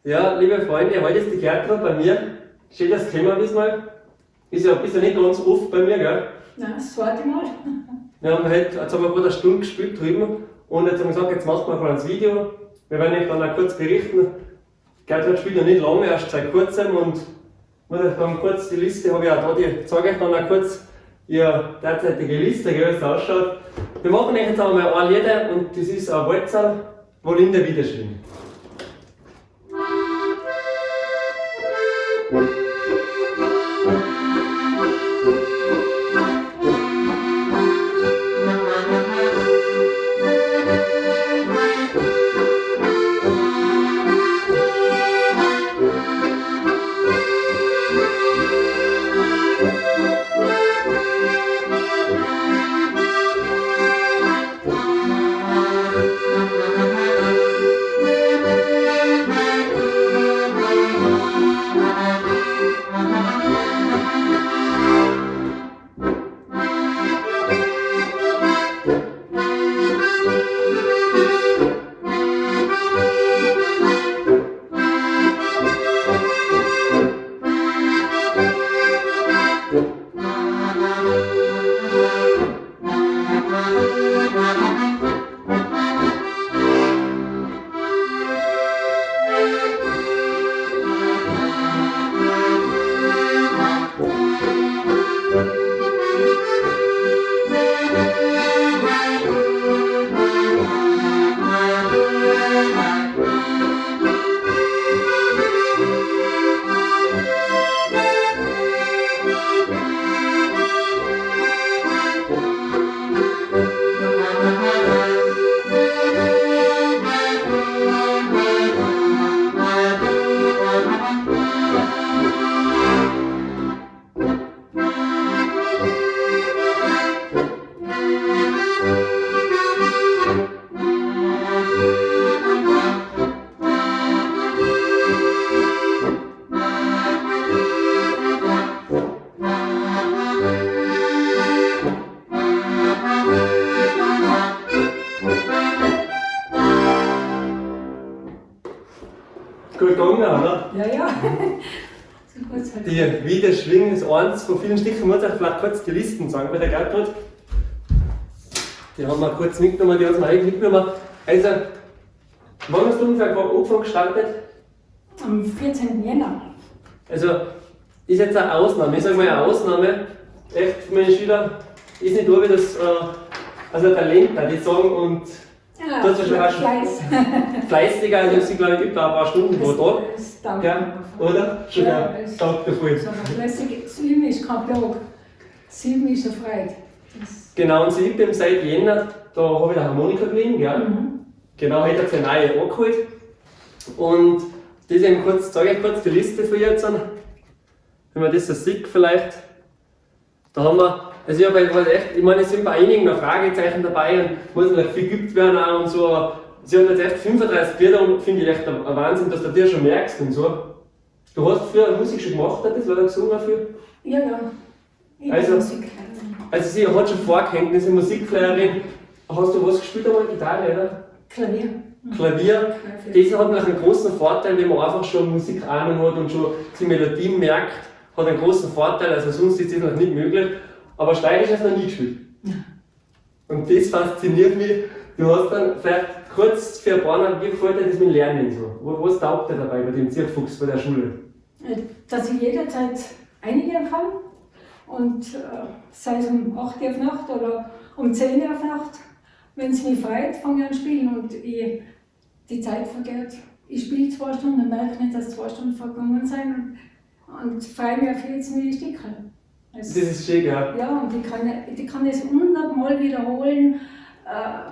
Ja, liebe Freunde, heute ist die Gertrud bei mir. Schön, dass du gekommen bist mal. Ist ja ein bisschen nicht ganz oft bei mir, gell? Nein, das zweite Mal. Wir haben heute, jetzt haben wir gerade eine Stunde gespielt drüben und jetzt haben wir gesagt, jetzt machen wir mal ein Video. Wir werden euch dann auch kurz berichten. Gertrud spielt noch nicht lange, erst seit kurzem und muss euch dann kurz die Liste, habe ich auch da, die zeige euch dann auch kurz ihre derzeitige Liste, gell, wie es ausschaut. Wir machen euch jetzt einmal ein Lied und das ist ein Walzer, wo Linde widerschwingt. Gut gegangen, oder? Ja, ja. So gut halt. Die Wiederschwingen ist eins von vielen Stücken. Ich muss euch vielleicht kurz die Listen sagen bei der Gertrud. Die haben wir kurz mitgenommen, die hat wir heute mitgenommen. Also, wann hast du ungefähr angefangen gestartet? Am 14. Jänner. Also, ist jetzt eine Ausnahme. Ich sage mal eine Ausnahme. Echt, meine Schüler, ist nicht nur wie das, also ein Talent, würde ich sagen, und Ja, das ist schon auch schon Fleiß. fleißiger, also sie glaube ich gibt da ein paar Stunden pro Tag. Das taugt Ja, mir. oder? Schon Ja, ja, es- taugt dir voll. So fleißig. Sieben ist kein Tag. Sieben ist eine Freude. Das, Genau, und sie übt eben seit Jänner, da habe ich eine Harmonika geliehen, gell? mhm. Genau, heute hat sie eine neue angeholt. Und das eben kurz, zeige ich kurz die Liste von jetzt an. Wenn man das so sieht vielleicht. Da haben wir, also ich habe halt echt, ich meine, es sind bei einigen noch Fragezeichen dabei und muss natürlich viel geübt werden auch und so, aber sie haben jetzt echt 35 Lieder und finde ich echt ein Wahnsinn, dass du dir schon merkst und so. Du hast früher Musik schon gemacht, hat das war da gesungen für? Ja, ja. Ich bin Also- Musiklehrerin. Also sie hat schon Vorkenntnisse, Musiklehrerin. Hast du was gespielt einmal? Gitarre, oder? Klavier. Klavier. Klavier. Das hat natürlich einen großen Vorteil, wenn man einfach schon Musikahnung hat und schon die Melodien merkt, hat einen großen Vorteil, also sonst ist das noch nicht möglich. Aber Steirisch hast du noch nie gespielt. Und das fasziniert mich. Du hast dann vielleicht kurz für ein paar Mal, wie gefällt dir das mit dem Lernen so? Was taugt dir dabei bei dem Zirkfuchs bei der Schule? Dass ich jederzeit einigen kann und sei es um 8 Uhr auf Nacht oder um 10 Uhr auf Nacht, wenn es mich freut, fange ich an spielen und ich, die Zeit vergeht. Ich spiele 2 Stunden und merke nicht, dass 2 Stunden vergangen sind und freue mich auf jedes neue Stück. Das ist schön, gell? Ja, und ich kann das 100-mal wiederholen,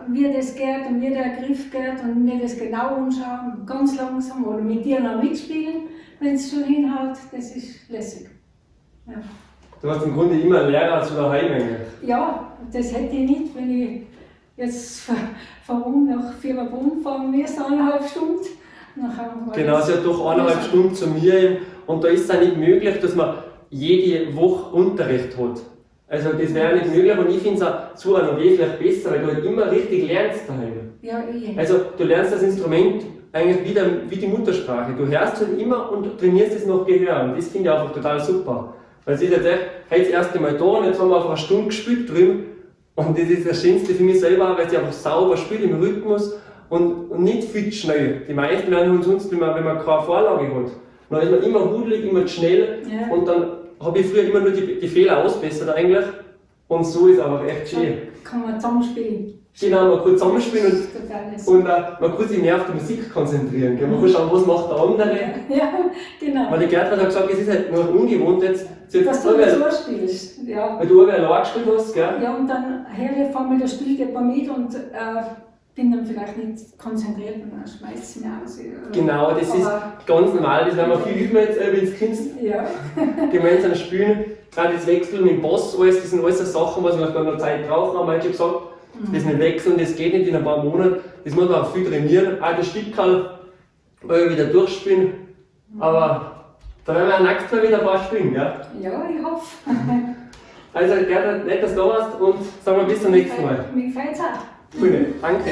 wie das geht und wie der Griff geht und mir das genau anschauen, ganz langsam oder mit dir noch mitspielen, wenn es schon hinhaut, das ist lässig. Ja. Du hast im Grunde immer einen Lehrer zu daheim eigentlich. Ja, das hätte ich nicht, wenn ich jetzt von nach Fieberbrunn fahren müsste, 1,5 Stunden. Nachher war Genau, das sie hat doch 1,5 Stunden zu mir eben. Und da ist es auch nicht möglich, dass man jede Woche Unterricht hat. Also das wäre nicht möglich und ich finde es auch zu einer W vielleicht besser, weil du halt immer richtig lernst daheim. Ja, ich. Also du lernst das Instrument eigentlich wie die Muttersprache. Du hörst halt immer und trainierst es noch Gehör. Und das finde ich einfach total super. Weil es ist jetzt echt, heute das erste Mal da und jetzt haben wir einfach eine Stunde gespielt drüben. Und das ist das Schönste für mich selber, weil sie einfach sauber spielt im Rhythmus und nicht viel zu schnell. Die meisten werden uns sonst, wenn man keine Vorlage hat, dann ist man immer hudelig, immer zu schnell. Und dann habe ich früher immer nur die Fehler ausbessert eigentlich. Und so ist einfach echt schön. Kann man zusammenspielen. Genau, man kann zusammenspielen Total und man kann sich mehr auf die Musik konzentrieren. Gell? Man kann schauen, was macht der andere. Ja, genau. Weil die Gertrud hat gesagt, es ist halt noch ungewohnt jetzt. Sie hat Dass du weil, so spielst. Ja. weil du allein gespielt hast, gell? Ja, und dann höre ich auf einmal, da spielt jemand mit und bin dann vielleicht nicht konzentriert und dann schmeißt sie mich aus. Genau, das ist Aber- ganz normal, das werden wir viel üben jetzt, wenn du kennst, gemeinsam spielen. Auch das Wechseln mit dem Bass, alles, das sind alles so Sachen, was wir vielleicht noch Zeit brauchen, haben wir jetzt schon gesagt. Das mit Wechseln, das geht nicht in ein paar Monaten, das muss man auch viel trainieren. Auch das Stickerl wieder durchspielen. Aber da werden wir auch nächstes Mal wieder ein paar spielen, gell? Ja, ich hoffe. Also, Gerda, nett, dass du da warst und sagen wir bis zum nächsten Mal. Mich freut's auch. Cool, danke.